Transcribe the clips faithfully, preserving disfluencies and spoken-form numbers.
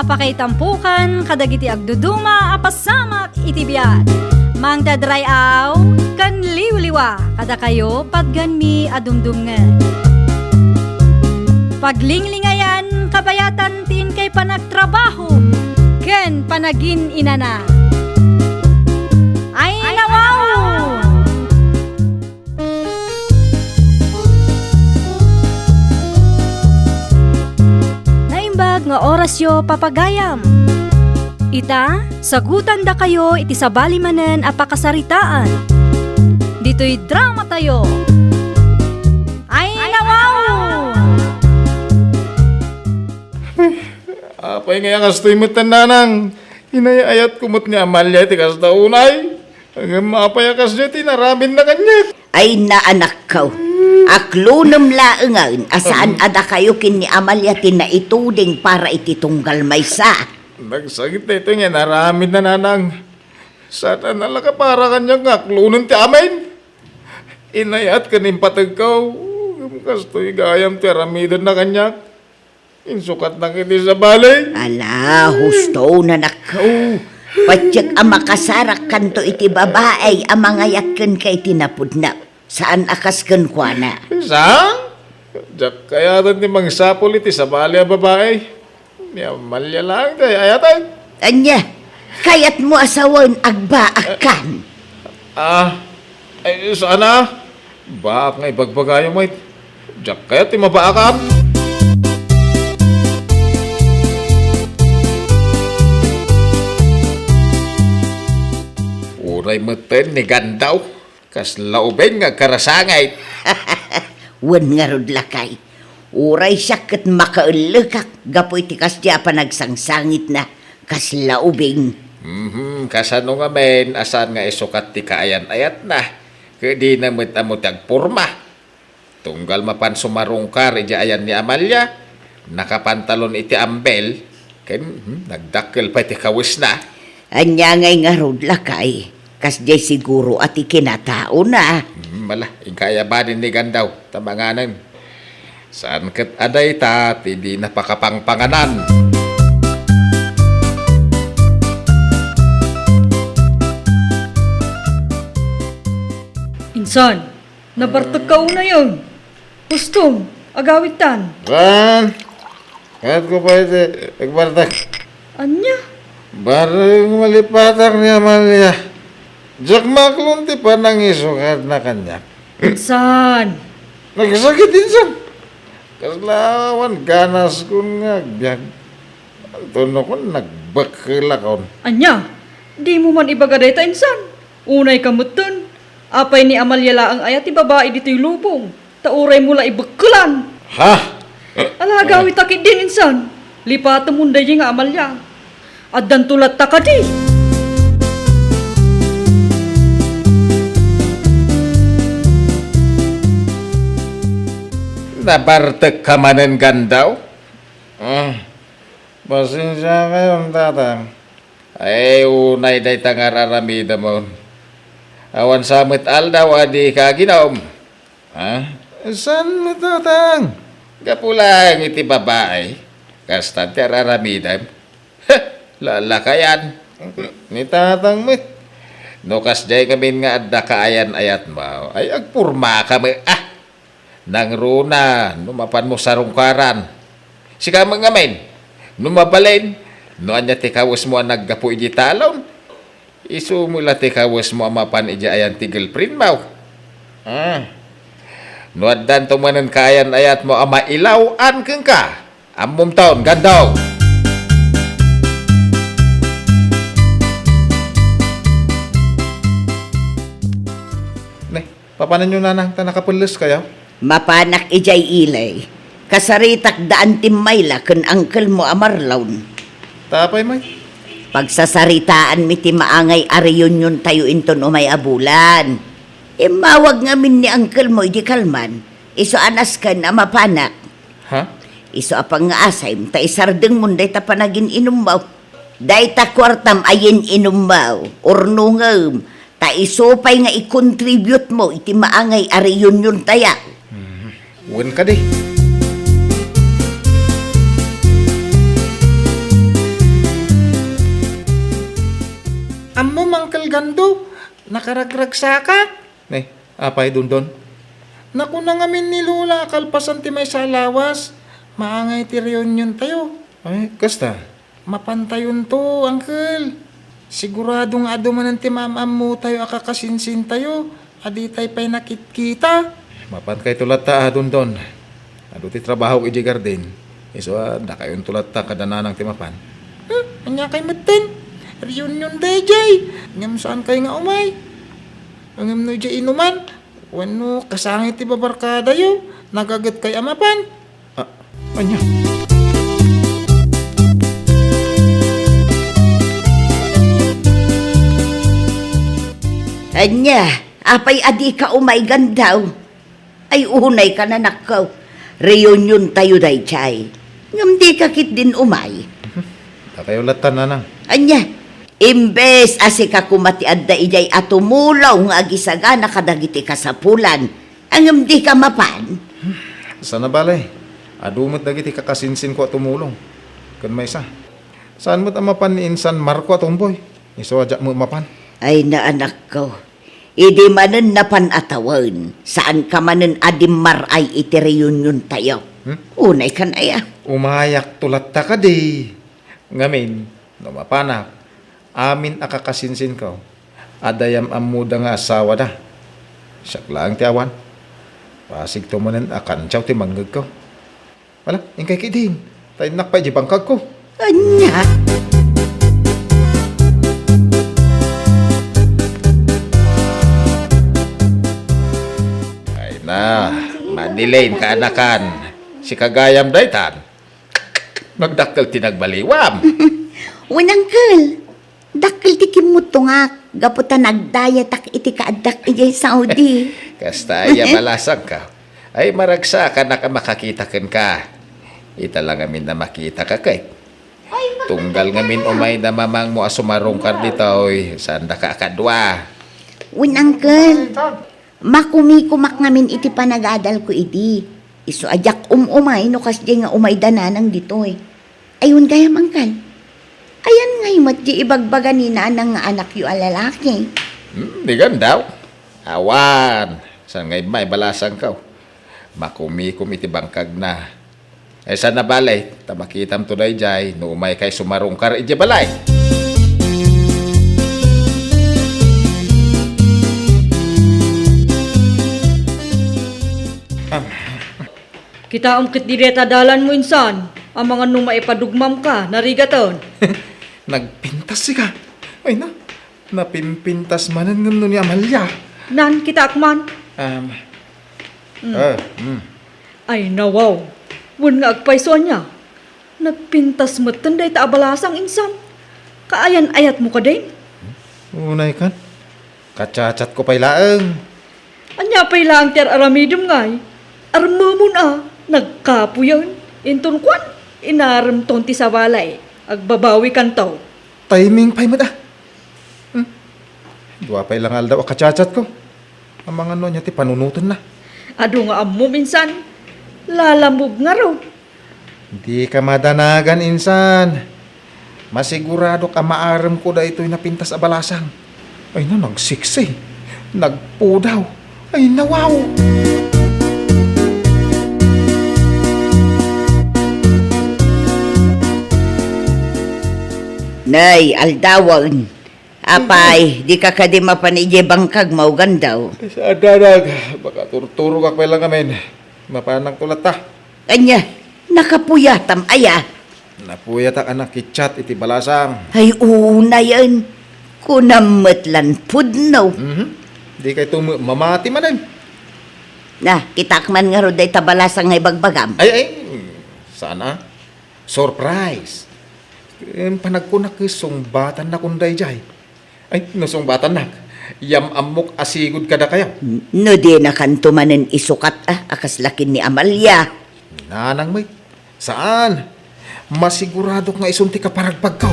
Pakaitampokan kadagiti agduduma a pasamak iti biag. Mangted ray-aw ken liwliwa kadakayo patganmi a dumdumngeg. Paglinglingayan kabayatan ti inkay panagtrabaho ken panagin-inana. Ay, nawaw! Naimbag nga orasyo, papagayam. Ita, sagutandakayo iti sabali manen a pakasaritaan. Ditoy dramatayo. Ay, nawaw! Apay nga kastoy met, nanang? Inay-ayatko met ni Amalia ti kasta unay. Ngem apay a kasdiay ti inaramidna kaniak? Ay, anakko. Aklonem laengen a saan a dakayo ken ni Amalia ti naituding para iti tunggal maysa. Nagsakit daytoy nga inaramidna, nanang. Saan a nalaka para kaniak nga aklonen ti amin. Inay-ayat ken impategko. Ngem kastoy gayam ti aramidenna kaniak. Insukatnak iti sabali. Ala, husto, nanakko. Patiek a makasarakkanto iti babai a mangayat kenka iti napudna. Saan a kas kenkuana. Saan? Diak kayaten ti mangsapul iti sabali a babai. Ni Amalia laeng ti ay-ayaten. Ania? Kayatmo a sawen agbaakkan? Ah, ay, saan a? Baak nga ibagbagayo met. Diak kayat ti mabaakan. Uray metten ni Gandaw, kasla ubing nga agkarasangit. Wen ngarud, lakay. Uray siak ket makaellekak gapu iti kasdi a panagsangsangitna, kasla ubing. Mhm, kasano ngamin a saan nga isukat ti kaayan-ayatna, ket dina met ammo ti agporma? Tunggal mapan sumarungkar idiay ayan ni Amalia, nakapantalon iti ambel, ken, hmm, nagdakkel pay ti kawesna. Ania ngay ngarud, lakay? Kasdiay siguro a ti kinataona. Hmm, ala, inka aya badin ni Gandaw, ta manganen. Saan ket a dayta ti dina pakapangpanganan. Insan, nabartekka unayen. Hustom, agawidtan. Wen, kayatko pay ti agbartek. Ania? Bareng malipatak ni Amalia. Diak maaklon ti panangisukatna kaniak. Insan. Nagsakit, insan. Kasla awan ganaskon nga agbiag. Antonokon, nagbekkelakon. Ania? Dimo man ibaga dayta, insan? Unayka metten. Apay, ni Amalia laeng aya ti babai ditoy lubong, ta uraymo la ibekkelan. Ha? Ala, agawidta ketdin, insan. Lipatemon daydiay nga Amalia. Addanto latta kadi. Nabartekka manen, Gandaw? Ah, pasensiakayon, tatang. Ay, unay dayta nga ar-aramidemon. Awan sa met aldaw a dika aginom. Ha? Saan met, tatang? Gapu laeng iti babai. Kasta ti ar-aramidem. Heh, lalakayan. Ni tatang met. No kasdiay ngamin nga adda kaayan-ayatmo, ay agpormaka met. Ah! Nangruna, no mapanmo sarungkaran. Sika met ngamin, no mabalin, no ania ti kawesmo a naggapu idiay talon, isu met la ti kawesmo a mapan idiay ayan ti girlfriendmo. Ah. No addanto manen kaayan-ayatmo a mailaw-an kenka, ammomton, Gandaw. Ne, papanenyo, nanang, ta nakapelleskayo? Mapanak idiay ili. Kasaritak da Auntie Myla ken angkelmo a Marlon. Ta apay met? Pagsasaritaanmi ti maangay a reuniontayo inton umay a bulan. Immawag ngamin ni angkelmo idi kalman. Isu a nasken a mapanak. Ha? Isu a pangngaasayem ta isardengmon dayta panagin-inummo. Dayta kuartam a yin-inummo, urnongem, ta isu pay nga i-contribute mo iti maangay a reunion tayo. Mhm. Wen kadi. Ammom, Uncle Gando, nakaragragsakak. Ne, apay, Dondon? Nakuna ngamin ni Lola a kalpasan ti maysa a lawas, maangay ti reuniontayo. Ay, kasta? Mapantayonto, Uncle. Sigurado nga adu manen ti maam-ammotayo a kakasinsintayo a ditay pay nakitkita. Mapankayto latta a, Dondon. Adu ti trabahok idiay garden. Isu a, dakayonto latta kada nanang ti mapan. Hmm, ania kay metten? Reunion daydiay. Ngem saankay nga umay. Ngem no idiay inuman, wenno kasangay ti babarkadayo, nagagetkay a mapan. Ah, ania? Ania? Apay a dika umay, Gando? Ay, unaykan, anakko. Reuniontayo daydiay. Ngem dika ketdin umay. Dakayo latta, nanang. Ania? Imbes a sika koma ti adda idiay a tumulong nga agisagana kadagiti kasapulan, ngem dika mapan? Saan a bale, adu met dagiti kakasinsinko a tumulong ken maysa. Saan met a mapan ni insan Marco a tumboy. Isu a diak met mapan. Ay, anakko. Idi manen napan a tawen, saanka manen a dimmar-ay iti reuniontayo. Hmm? Unaykan aya? Umayakto latta kadi. Ngamin, no mapanak, amin a kakasinsinko, adda yam-ammoda nga asawada. Siak laeng ti awan. Pasigto manen a kantiaw ti mangngegko. Ala, inkay ketdin, ta innak pay idiay bangkagko. Ania? Ay na, Manilyn, kaanakan. Sika gayam daytan. Nagdakkel ti nagbaliwam. Wen, Uncle. Dakkel ti kimmuttongak gapu ta nagdayatak iti kaaddak idiay Saudi. Kasta aya balasangko. Ay, maragsakanak a makakita kenka. Ita la ngamin a makitaka ket. Tunggal ngamin umay da mamangmo a sumarungkar ditoy, saandaka a kadua. Wen, Uncle. Makumikumak ngamin iti panagadalko idi. Isu a diak um-umay no kasdiay nga umay da nanang ditoy. Ayon gayam, Uncle. Ayan ngay met di ibagbaga ni nanang nga anakyo a lalaki? Hmm, di gayam daw. Awan. Saan ngay met a balasangko? Makumikom iti bangkagna. Ay, saan a bale, ta makitamto daydiay no umaykay sumarungkar idiay balay. Am. Kitaem ketdi dayta dalanmo insan, amangan no maipadugmamka, narigaten. Nagpintas sika. Ay na, napimpintas manen ngem no ni Amalia. Nan, kitaak man. Um, Mm. Ah, mm. Ay, nawaw. Wen nga agpayso ania? Nagpintas metten dayta a balasang insan. Kaayan-ayatmo kadin? Unaykan. Kachatchatko pay laeng. Ania pay laeng ti ar-aramidem ngay? Armemon a, nagkapuyen. Inton kuan, inaremton ti sabali. Agbabawikanto. Timing pay met a. Hmm. Dua pay la nga aldaw a kachatchatko. Amangan no ania ti panunotenna. Adu nga ammom insan, lalamob ngarud. Dika madanagan insan. Masiguradok a maaremko daytoy napintas a balasang. Ay na, nagsiksi. Nagpudaw. Ay, nawaw. Nay, aldawen. Apay, dika kadi mapan idiay bangkagmo, Gando? Saan, nanang. Makaturturogak pay laeng ngamin. Mapanakto latta. Ania, nakapuyatam aya? Napuyatak a nakichat iti balasang. Ay, unayen. Kunam met lan pudno. Mhm. Dikayto met mamati manen. Na, kitaak man ngarud dayta balasang nga ibagbagam. Ay, ay, saan a. Surprise! Em, panagkunak ket sungbatan nakon daydiay. Ay, no sungbatannak, yam-ammok a sigud kadakayo. N-, no dinakanto manen isukat a, a kasla ken ni Amalia. Nanang met, saan? Masiguradok nga isun ti kaparagpagko.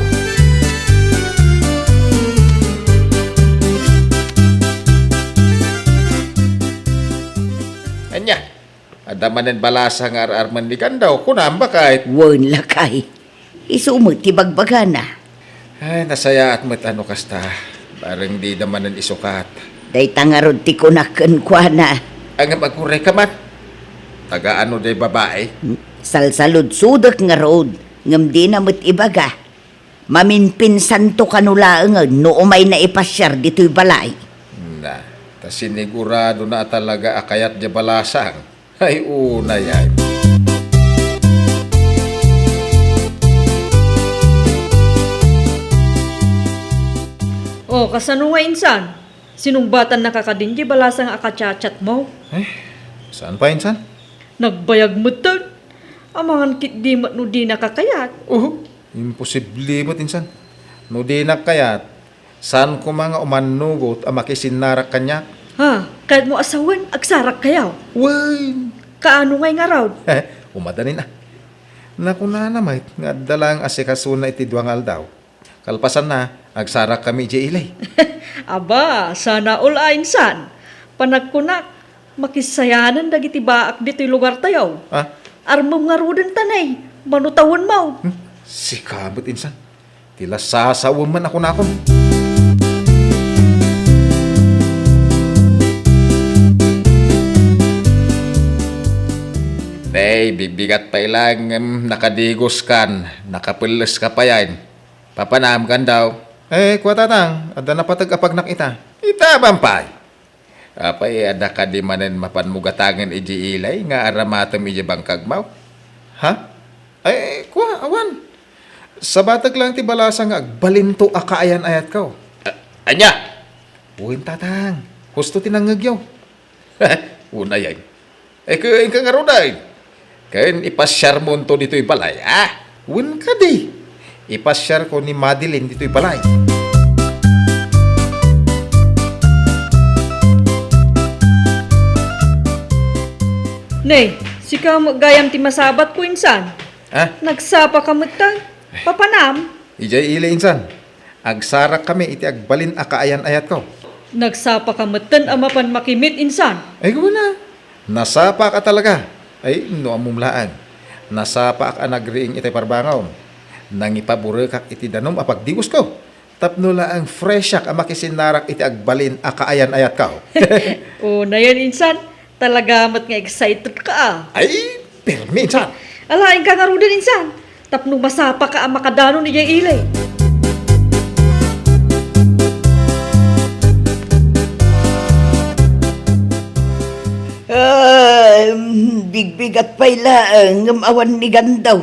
Ania? Adda manen balasang nga ar-armen ni Gando, kunam, baket? Wen, lakay. Isu met ti bagbagana. Ay, nasayaat met a no kasta. Bareng dida manen isukat. Dayta ngarud ti kunak kenkuana. Ngem aguray ka man. Taga ano day babai? Salsaludsodek ngarud, ngem dina met ibaga. Maminpinsanto kano laengen no umayna ipasiar ditoy balay. Na, ta siniguradona a talaga a kayat diay balasang. Ay, unay ay. O, kasano nga insan? Sinungbatannaka kadin diay balasang a kachatchatmo? Eh, saan pa insan? Nagbayag metten. Amangan ketdi met no dinaka kayat. Oho, imposible met insan. No dinak kayat, saan koma nga umannugot a makisinnarak kaniak? Ha, kayatmo a sawen, agsarakkayo? Wen! Kaano ngay ngarud? Umadanin a. Nakunana met nga adda laeng asikasona iti dua nga aldaw. Kalpasanna, agsarakkami idiay ili. Aba, sana all a insan. Panagkunak, makissayanan dagiti baak ditoy lugartayo. Ah? Armem ngaruden ta nay, mano tawenmo. Hmm? Sika met insan. Ti la sasawen man a kunakon. Nay, bigbigat pay laeng ngem nakadigoskan, nakapelleska payen. Papanam, Gandaw? Eh, kua, Tatang, adda napateg a pagnak ita. Ita, Bampay. Apay, adda kadi manen mapanmo gatangen idiay ili nga aramatem idiay bangkagmo? Ha? Eh, kua, awan. Sabatek laeng ti balasang nga agbalinto a kaayan-ayatko. A-, ania? Wen, Tatang. Husto ti nangngegyo. Unayen. Eh, ken, ken ngaruden? Ken ipasiarmonto ditoy balay, a? Wen kadi. Ipasiarko ni Madeline ditoy balay. Ne, sika met gayam ti masabatko insan. Ah? Nagsapaka metten. Papanam? Idiay ili insan. Agsarakkami iti agbalin a kaayan-ayatko. Nagsapaka metten a mapan makimit insan. Ay, kuna. Nasapaak a talaga. Ay, no ammom laeng. Nasapaak a nagriing iti parbangom. Nangipaburekak iti danum a pagdigosko. Tapno laeng freshak a makisinnarak iti agbalin a kaayan-ayatko. Unayen insan. Talaga met nga excited ka, a. Ay, permi, insan. Alaenka ngaruden, insan. Tapno masapaka a makadanon idiay ili. Ah, bigbigat pay laeng, ngem awan ni Gandaw.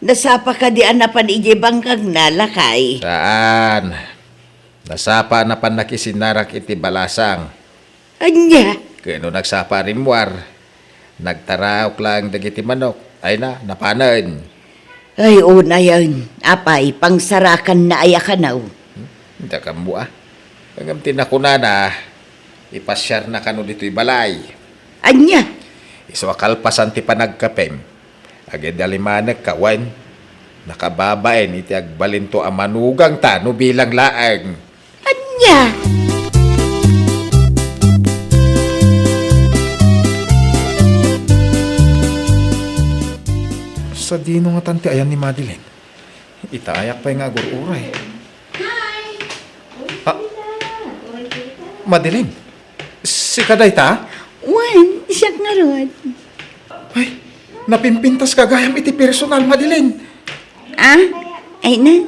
Nasapa kadi a napan idiay bangkagna, lakay? Saan. Nasapa a napan nakisinnarak iti balasang. Ania? Ken no nagsapa a rimmuar, nagtaraok laeng dagiti manok. Ay na, napanen. Ay, unayen. Apay, pangsarakanna aya kano? Hmm? Dakam mo, a. Ngem ti nakunana, ipasiarna kano ditoy balay. Ania? Isu a kalpasan ti panagkapem, agidalimanekka wen nakababain iti agbalinto a manugangta no bilang laeng. Ania? Sadino ngatan ti ayan ni Madeline? Itaayak pay nga agur-uray. Hi! Ah, Madeline, sika dayta? Wen, siak ngarud. Ay, napimpintaska gayam iti personal, Madeline. Ah? Ay na.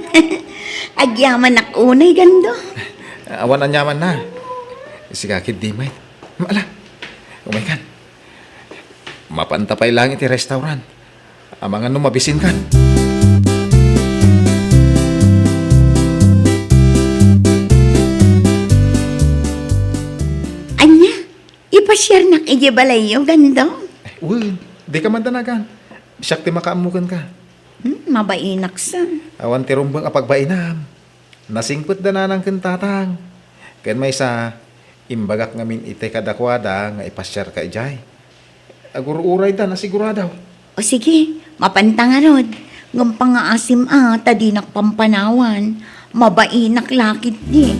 Agyamanak unay, Gando. Awan aniamanna. Sika ketdi met. Ala, umaykan. Mapanta pay laeng iti restaurant. Amangan no mabisinkan. Ania? Ipasiarnak idiay balayyo, Gando? Wen, dika man danagan. Siak ti makaammo kenka. Hmm, mabainak sa. Awan ti rumbeng a pagbainam. Nasingpetda nanang ken tatang. Ken maysa, imbagak ngamin iti kadakuada nga ipasiarka idiay. Agur-urayda, nasigurado. O sige, mapanta ngarud. Ngem pangaasim a, ta dinak pampanawan. Mabainak la ketdi.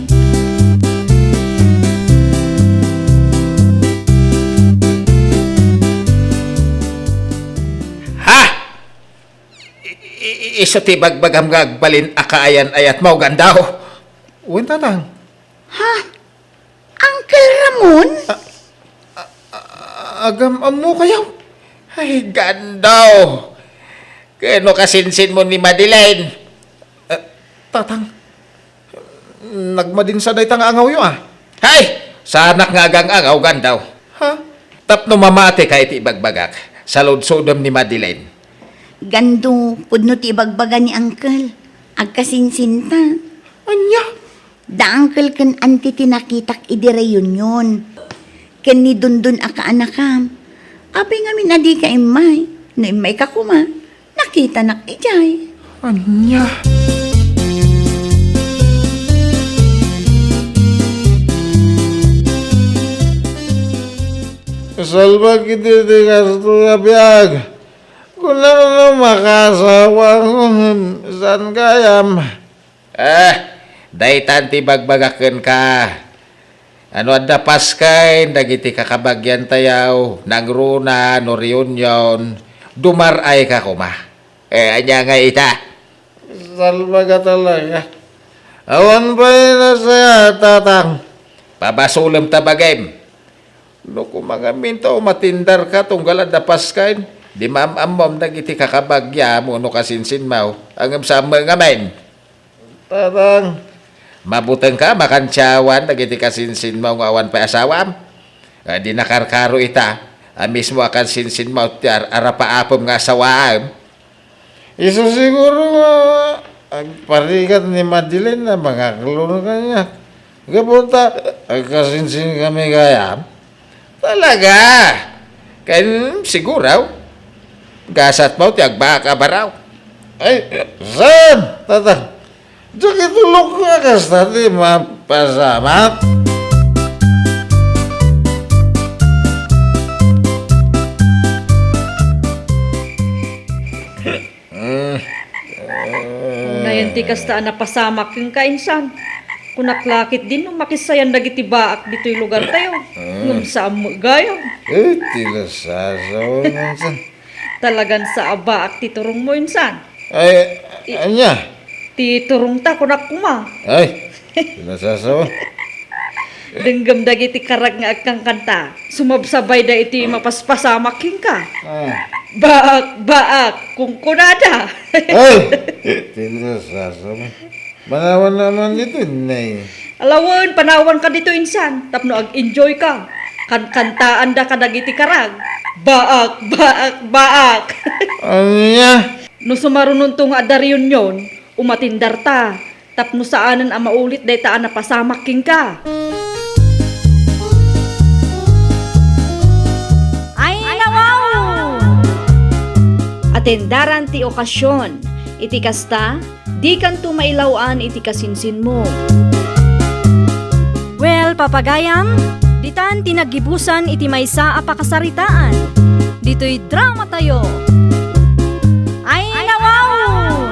Ha? I-, i-, isu ti bagbagam nga agbalin a kaayan-ayatmo, Gando? Wen, tatang. Uncle Ramon? Agam-ammokayo? Ay, Gando! Ken no kasinsinmo ni Madeline? Eh, Tatang, nagmadinsa dayta nga angawyo, a. Hay! Saanak nga agang-angaw, Gando. Ha? Tapno mamatika iti ibagbagak, saludsodem ni Madeline. Gando, pudno ti ibagbaga ni Uncle. Agkasinsinta. Ania? Da Uncle ken Auntie ti nakitak idi reunion. Ken ni Dondon a kaanakam. Apay ngamin a dika immay? No immayka koma, nakitanak idiay. Ania? Salbag iti ti kastoy a biag. Kunam no makaasawa, ngem saan gayam? Ah, daytan ti ibagbagak kenka. No adda Paskuen dagiti kakabagiantayo, nangruna no reunion, dumar-ayka koma. Eh, ania ngay ita? Salbag a talaga. Awan pay nasayaat, Tatang. Pabasolem ta bagim. No koma ngamin ta umatendarka tunggal adda Paskuen, di maam-ammom dagiti kakabagiam wenno kasinsinmo, ngem saan met ngamin. Tatang. Mabutengka a makantiawan dagiti kasinsinmo nga awan pay asawam. Nga di nakarkaro ita, a mismo a kasinsinmo ti ar-, arapaapem nga asawaem. Isu siguro nga agparigat ni Madeline a mangaklon kaniak. Gapu ta, agkasinsin kami gayam. Talaga? Ken siguro, gasatmo ti agbaak a baro. Ay, saan, Tatang? Diak itulok nga kasta ti mapasamak. Mm. Unayen ti kasta a napasamak kenka, insan. Kunak la ketdin no makissayan dagiti baak ditoy lugartayo. Mm. Ngem saan met gayam. Eh, ti nasasaw, insan. Talagan sa a baak ti turongmo, insan. Ay, I-, ania? Ti turongta, kunak koma. Ay, ti nasasaw. Denggem dagiti karag nga agkankanta. Sumabsabayda iti mapaspasamak kenka. Ah. Baak, baak, kunkunada. Ay! Ti nasasaw. Panawanna man ditoy, nay. Ala wen, panawanka ditoy, insan, tapno ag-enjoyka. Kankantaanda kadagiti karag. Baak, baak, baak. Ania? No sumarunonto nga adda reunion, umatendarta. Tapno saanen a maulit dayta a napasamak kenka. Ay, nawaw! Atendaran ti okasion. Iti kasta, dikanto mailaw-an iti kasinsinmo. Well, papagayam, ditan ti naggibusan iti maysa a pakasaritaan. Ditoy dramatayo. Ay, nawaw!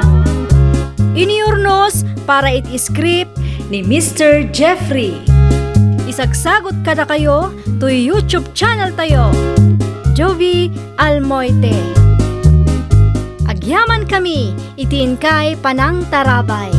Inurnos para iti script ni Mister Jeffrey. Isagsagot kadakayo toy YouTube channel tayo, Jovie Almoite. Agyamankami iti inkay panangtarabay.